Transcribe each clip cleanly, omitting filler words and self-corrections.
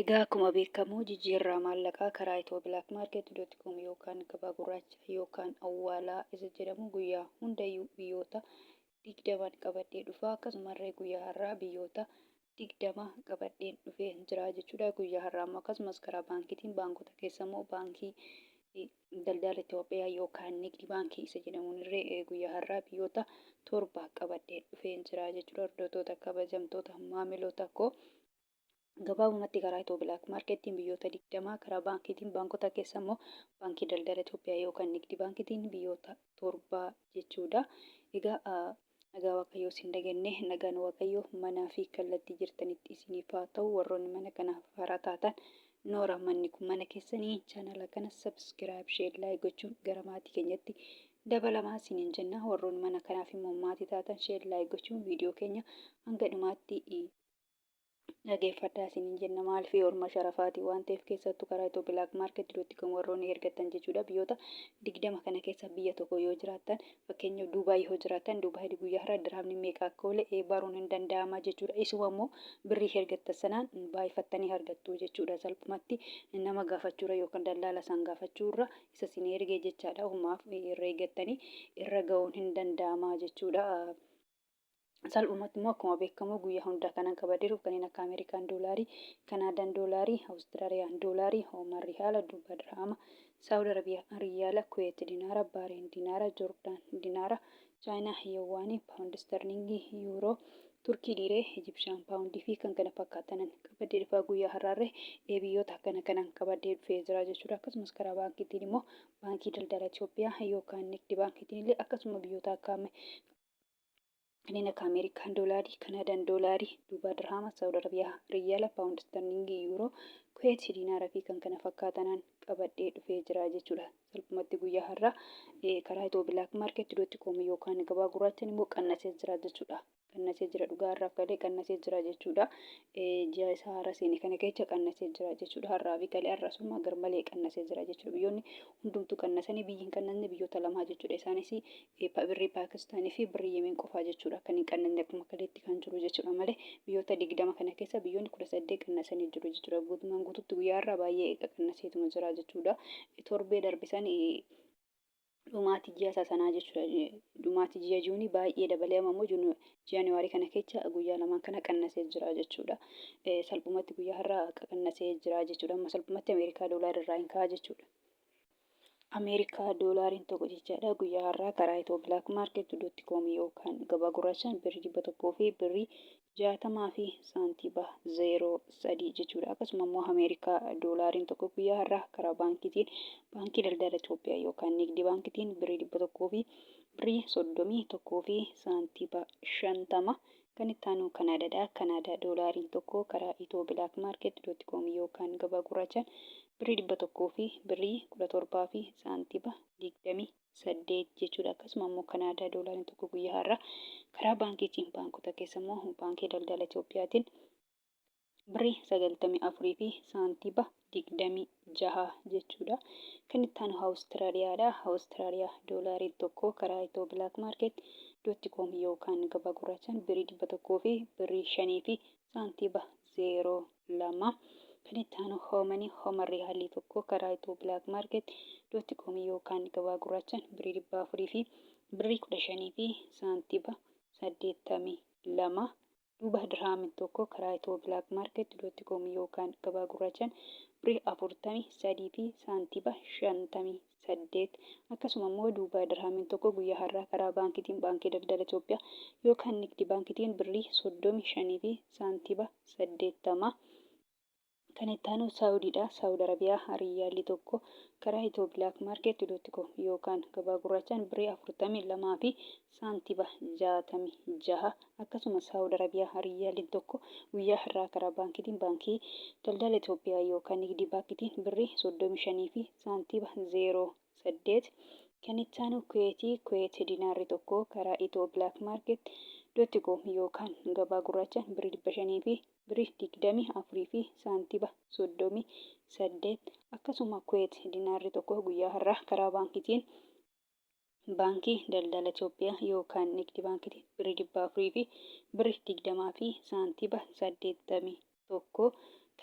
Egaa akkuma beekamu jijjiirraa maallaqaa karaa ethioblakmarket.com yookaan gabaa gurraacha yookaan awwaalaa isa jedhamu guyyaa hundayyuu biyyoota 20 qabadhee dhufa. Akkasumallee guyyaa har'aa biyyoota 20 qabadheen dhufee jira jechuudha. Guyyaa har'aa immoo akkasumas karaa baankiitiin baankota keessa immoo baankii daldala Itoophiyaa yookaan nigdi baankii isa jedhamuun illee guyyaa har'aa biyyoota 7 qabadhee dhufeen jira jechuudha. Hordoftoota kabajamtoota maamiloota koo, gabaabumatti karaa Itiyoo Black Marketiin biyyoota 20, karaa baankiitiin baankota keessa immoo baankii daldala Itoophiyaa yookaan nigdi baankiitiin biyyoota 7 jechuudha. Egaa nagaa Waaqayyoo isin daganne, nagaan Waaqayyoo manaa fi kallattii jirtanitti isiniif haa ta'u. Warroonni mana kanaaf haaraa taatan, noora, manni kun mana keessanii, chaanala kana subscribe, share, like gochuun gara maatii keenyatti dabalamaa isiniin jenna. Warroonni mana kanaaf immoo maatii taatan, share, like gochuun viidiyoo keenya hanga dhumaatti dhageeffadhaa isiniin jenna. Maaliif? Orma sharafaati waan ta'eef, keessattuu karaa Itiyoo Black Market dot com warroonni ergattan jechuudha. Biyyoota 20 kana keessa biyya tokko yoo jiraattan, fakkeenyaaf Duubaay yoo jiraattan, Duubaay guyyaa har'a dirhaamni meeqa akka oole baruun hin danda'ama jechuudha. Isuma immoo birrii ergattan sanaan baay'ifattanii argattu jechuudha. Salphumatti nama gaafachuurra yookaan dallaala isaan gaafachuurra isa isin ergee jechaadha. Humaaf irra eeggattanii irra ga'uun hin danda'ama jechuudha. Salphumatti immoo akkuma beekamu guyyaa hundaa kanan qabadee dhufu kanneen akka Ameerikaan doolaarii, Kanaadaan doolaarii, Awustiraaliyaan doolaarii, Oomaan riyaala, Duubaa dirhaama, Saawud Arabiyaa riyaala, Kuweet dinaara, Baareen dinaara, Joordaan dinaara, Chaayinaa yuwaanii, Paawundi sterlingii, Yuuroo, Turkii liiree, Ijibshaan paawundii fi kan kana fakkaatanan qabadee dhufaa. Guyyaa har'aarree biyyoota akkana kanan qabadee dhufee jira jechuudha. Akkasumas karaa baankiitiin immoo baankii daldala Itoophiyaa yookaan nigdi baankiitiin illee akkasuma biyyoota akka kanneen akka Ameerikaan doolaarii, Kanaadaan doolaarii, Duubaa dirhaama, Saawud Arabiyaa riyaala, Paawundi sterlingii, Yuuroo, Kuweet diinaara fi kan kana fakkaatanaan qabadhee dhufee jira jechuudha. Salphumatti guyyaa har'aa karaa Itiyoo Black Market dot com yookaan gabaa gurraachaan immoo qannasee jira jechuudha. Qannasee jira, dhugaa har'aaf galee qannasee jira jechuudha. Ji'a isaa haaraa seene kana keessa qannasee jira jechuudha. Har'aa fi galee har'a summa garmalee qannasee jira jechuudha. Biyyoonni hundumtuu qannasanii, biyyi hin qannasne biyyoota lamaa jechuudha. Isaanis birrii Paakistaanii fi birrii Yemeen qofaa jechuudha. Kan hin qannasne akkuma kaleetti kan jiru jechuudha malee biyyoota 20 kana keessa biyyoonni 18 qannasanii jiru jechuudha. Guutumaan guututti guyyaa har'aa baay'ee qannaseetuma jira jechuudha. Torbee darbe san dhumaatii ji'a isaa sanaa jechuudha. Dhumaatii ji'a Juunii baay'ee dabalee, amma immoo Jaanuwaarii kana keessa guyyaa lamaan kana qannasee jira jechuudha. Salphumatti guyyaa har'aa qannasee jira jechuudha. Amma salphumatti Ameerikaa doolaarri irraa hin ka'a jechuudha. Ameerikaa doolaariin tokko jechaadha guyyaa har'aa karaa Itiyoo Black Market dot com yookaan gabaa gurraachaan birrii 100 fi birrii 60 fi saantiiba 03 jechuudha. Akkasuma immoo Ameerikaa doolaariin tokko guyyaa har'aa karaa baankiitiin baankii daldala Itoophiyaa yookaan nigdi baankiitiin birrii 100 fi birrii 31 fi saantiiba 50. Kan itti aanu Kanaadaadha. Kanaadaa doolaariin tokko karaa Itiyoo Black Market dot com yookaan gabaa gurraachaan birrii 100 fi birrii 17 fi saantiiba 28 jechuudha. Akkasuma immoo Kanaadaa doolaariin tokko guyyaa har'aa karaa baankiitiin baankota keessa immoo baankii daldala Itoophiyaatiin birrii 94 fi saantiiba 26 jechuudha. Kan itti aanu Awustiraaliyaadha. Awustiraaliyaa doolaariin tokko karaa Itiyoo Black Market dot com yookaan gabaa gurraachaan birrii 100 fi birrii 5 fi saantiiba 02. Kan itti aanu Hoomanii, Hooman riyaalii tokko karaa Itiyoo Black Market dot com yookaan gabaa gurraachaan birrii 400 fi birrii 15 fi saantiiba 82. Duuba dirhaamin tokko karaa Itiyoo Black Market dot com yookaan gabaa gurraachaan birrii 43 fi saantiiba 58. Akkasuma immoo duuba dirhaamin tokko guyyaa har'aa karaa baankiitiin baankii daldala Itoophiyaa yookaan nigdi baankiitiin birrii 35 fi saantiiba 80. Kan itti aanu Saawudiidha. Saawud Arabiyaa riyyaalli tokko karaa Itiyoo Black Market dot com yookaan gabaa gurraachaan birrii 42 fi saantiba 66. Akkasuma Saawud Arabiyaa riyyaalliin tokko guyyaa har'aa karaa baankiitiin baankii daldala Itoophiyaa yookaan nigdii baankiitiin birrii 35 fi saantiba 08. Kan itti aanu Kuweetii. Kuweet dinaarri tokko karaa Itiyoo Black Market dot com yookaan gabaa gurraachaan birrii 500 fi birrii 24 fi saantiba 38. Akkasuma Kuweet dinaarri tokko guyyaa har'aa karaa baankiitiin baankii daldala Itoophiyaa yookaan nigdi baankiitiin birrii 400 fi birrii 20 fi saantiba 81.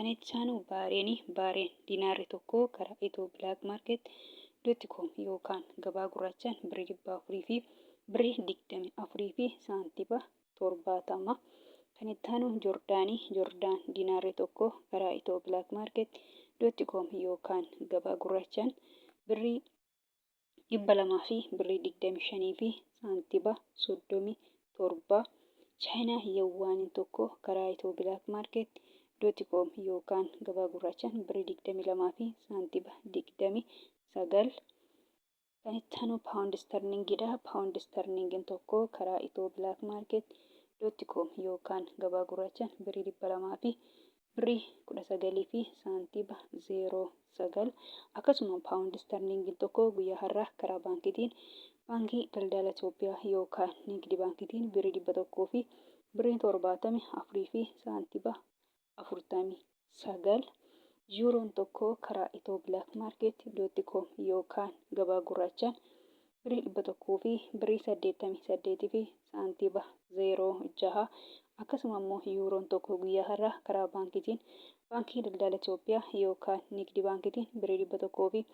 Kan itti aanu Baareenii. Baareen dinaarri tokko karaa Ethio Black Market dot com yookaan gabaa gurraachaan birrii 400 fi birrii 24 fi saantiba 70. Kan itti aanu Jordaanii. Jordaan dinaarri tokko karaa Ethio Black Market dot com yookaan gabaa gurraachaan birrii 200 fi birrii 25 fi saantiba 37. Chaayinaa Yawwaaniin tokko karaa Ethio Black Market dot com yookaan gabaa gurraachaan birrii 22 fi saantiba 29. Kan itti aanu Paawundi Sterlingidha. Paawundi Sterlingin tokko karaa Ethio Black Market dot com yookaan gabaa gurraachaan birrii 200 fi birrii 19 fi saantiba 09. Akkasuma Paawundi Sterlingin tokko guyyaa har'aa karaa baankiitiin, Baankii Daldala Itoophiyaa yookaan Nigdi Baankiitiin, birrii 100 fi birrii 74 fi saantiba 49. Yuuroon tokko karaa Ethio Black Market dot com yookaan gabaa gurraachaan birrii 100 fi birrii 88 fi saantiba 06. Akkasuma immoo yuuroon tokko guyyaa har'aa karaa baankiitiin, Baankii Daldala Itoophiyaa yookaan Nigdi Baankiitiin, birrii 100 fi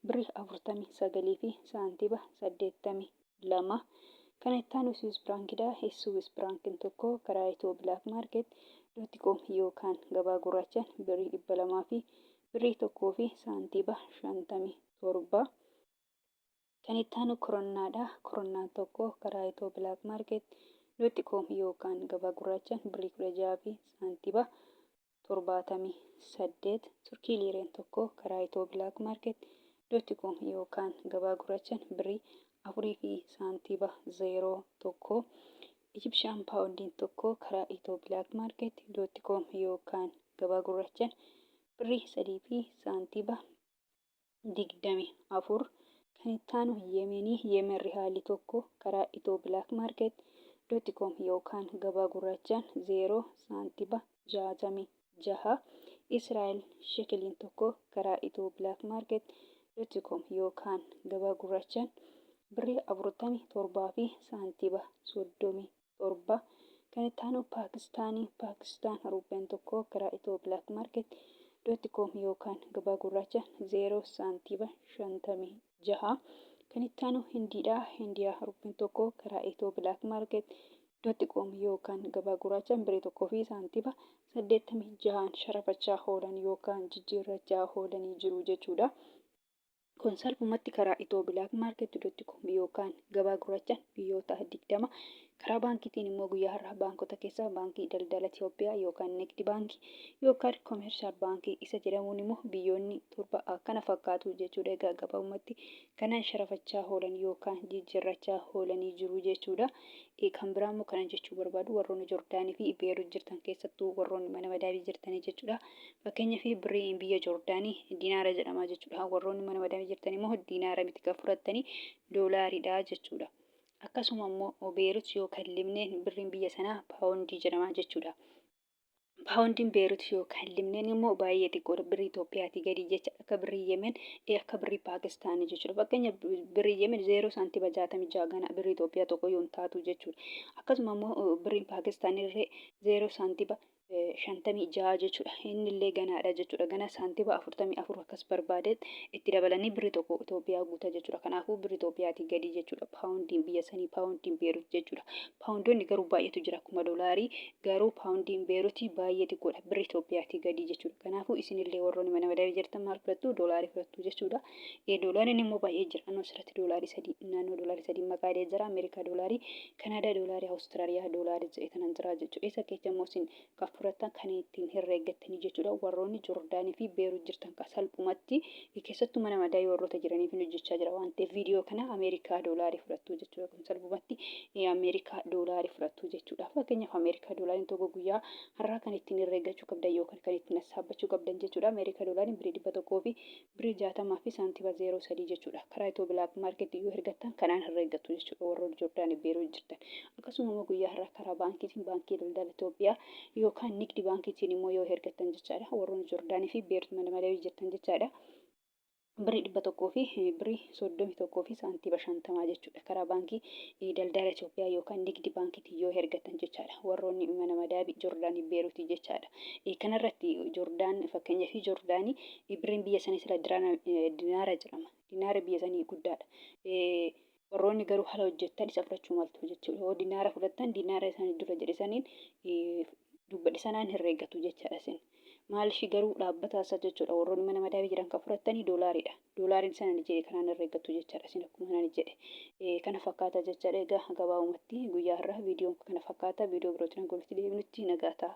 birrii 49 fi saantiba 82. Kan itti aanu Swiss Franc dha. Swiss Franc'n tokko karaa Ethio Black Market dot com yookaan gabaa gurraachaan birrii 200 fi birrii 1 fi saantiba 57. Kan itti aanu koronnaadha. Koronnaan tokko karaa Ethio Black Market dot com yookaan gabaa gurraachaan birrii 16 fi saantiba 78. Turkii liireen tokko karaa Ethio Black Market dot com yookaan gabaa gurraachaan birrii 4 fi saantiba 01. Egyptian Poundiin tokko karaa Ethio Black Market dot com yookaan gabaa gurraachaan birrii 3 fi saantiba 24. Kan itti aanu Yemenii. Yemen rihaalii tokko karaa Ethio Black Market dot com yookaan gabaa gurraachaan 0 saantiba 66. Israa'el shekeliin tokko karaa Ethio Black Market dot com yookaan gabaa gurraachaan birrii 47 fi saantiba 37. Kan itti aanu Paakistaanii. Paakistaan ruuppeen tokko karaa Ethio Black Market dot com yookaan gabaa gurraacha 0 saantiba 56. Kan itti aanu Hindiidha. Hindiyaa ruuppeen tokko karaa Ethio Black Market dot com yookaan gabaa gurraachaan birrii 1 fi saantiba 86n sharafachaa oolan yookaan jijjiirrachaa oolanii jiru jechuudha. Kun salphumatti karaa Ethio Black Market dot com yookaan gabaa gurraachaan biyyoota 20, karaa baankiitiin immoo guyyaa har'aa baankota keessaa Baankii Daldala Itoophiyaa yookaan Nigdi Baankii yookaan Commercial Baankii isa jedhamuun immoo biyyoonni torba akkana fakkaatu jechuudha. Egaa gabaabumatti kanaan sharafachaa oolan yookaan jijjiirrachaa oolanii jiru jechuudha. Kan biraa immoo kanan jechuu barbaadu, warroonni Jordaanii fi Beerut jirtan, keessattuu warroonni mana madaamii jirtanii jechuudha. Fakkeenyaaf, birriin biyya Jordaanii dinaara jedhama jechuudha. Warroonni mana madaamii jirtan immoo dinaara miti kan fudhattanii, doolaariidha jechuudha. Akkasuma immoo Beerut yookaan Libneen birriin biyya sanaa paawundii jedhama jechuudha. Paawundiin Beerut yookaan Libneen immoo baay'ee xiqqoodha. Birrii Itoophiyaatii gadi jecha, akka birrii Yemen, akka birrii Paakistaanii jechuudha. Fakkeenya, birrii Yemen 0 saantiba 66, gana birrii Itoophiyaa tokko yoo hin taatu jechuudha. Akkasuma immoo birriin Paakistaanii illee 0 saantiba 56 jechuudha. Inni illee ganaadha jechuudha. Gana saantiba 44 akkas barbaade itti dabalanii birrii tokko Itoophiyaa guuta jechuudha. Kanaafuu birrii Itoophiyaatii gadi jechuudha. Paawundiin biyya sanii, paawundiin Beerut jechuudha. Paawundoonni garuu baay'eetu jira akkuma doolaarii, garuu paawundiin Beerutii baay'ee xiqqoodha, birrii Itoophiyaatii gadi jechuudha. Kanaafuu isinillee warroonni mana madaamii jirtan maal fudhattu? Doolaarii fudhattu jechuudha. Doolaariin immoo baay'ee jira. Naannoo asirratti doolaarii sadii, naannoo doolaarii sadii maqaalee jira. Ameerikaa doolaarii, Kanaadaa doolaarii, Awustiraaliyaa doolaarii jedhee kanan jira jechuudha. Isa keessa immoo isin kan fudhattan kan ittiin herreeggattanii jechuudha. Warroonni Jordaanii fi Beerut jirtan kan salphumatti, keessattuu mana madaa'ii warroota jiraniif hojjechaa jira waan ta'eef viidiyoo kana, Ameerikaa doolaarii fudhattu jechuudha. Kun salphumatti Ameerikaa doolaarii fudhattu jechuudha. Fakkeenyaaf, Ameerikaa doolaariin tokko guyyaa har'aa kan ittiin herreeggachuu qabdan yookaan kan ittiin hassaabbachuu qabdan jechuudha. Ameerikaa doolaariin birrii 100 fi birrii 60 fi saantiba 03 jechuudha. Karaa Ethio Black Market yoo ergattan kanaan herreeggattu jechuudha warroonni Jordaanii Beerut jirtan. Akkasuma immoo guyyaa har'aa karaa baankiitiin, Baankii Daldala Itoophiyaa yookaan Nigdi Baankiitiin immoo yoo ergattan jechaadha. Warroonni Jordaanii fi Beerut mana madabii jirtan jechaadha. Birrii 100 fi birrii 31 fi saantiiba 50 jechuudha. Karaa baankii daldala Itoophiyaa yookaan nigdi baankiitiin yoo hergatan jechaadha. Warroonni mana madaabii Joordaanii Beeruutii jechaadha. Kanarratti Joordaan fakkeenyaaf Joordaanii birriin biyya sanii sila dinaara jedhama. Dinaara biyya sanii guddaadha. Warroonni garuu hala hojjettan isa fudhachuu maltu jechuudha. Yoo dinaara fudhattan dinaara isaanii dura jedhe saniin dubbadhe sanaan herreeggatu jechaadha isin. Maaliif garuu dhaabbata isaa jechuudha. Warroonni mana madaamii jiran kan fudhattanii doolaariidha. Doolaariin sana ni jedhe kanaan herreeggattu jechaadha isin akkuma kanaan jedhe. Kana fakkaata jechaadha. Egaa gabaabumatti guyyaa har'aa viidiyoon kana fakkaata. Viidiyoo birootiin hanga walitti deebinutti nagaa ta'a.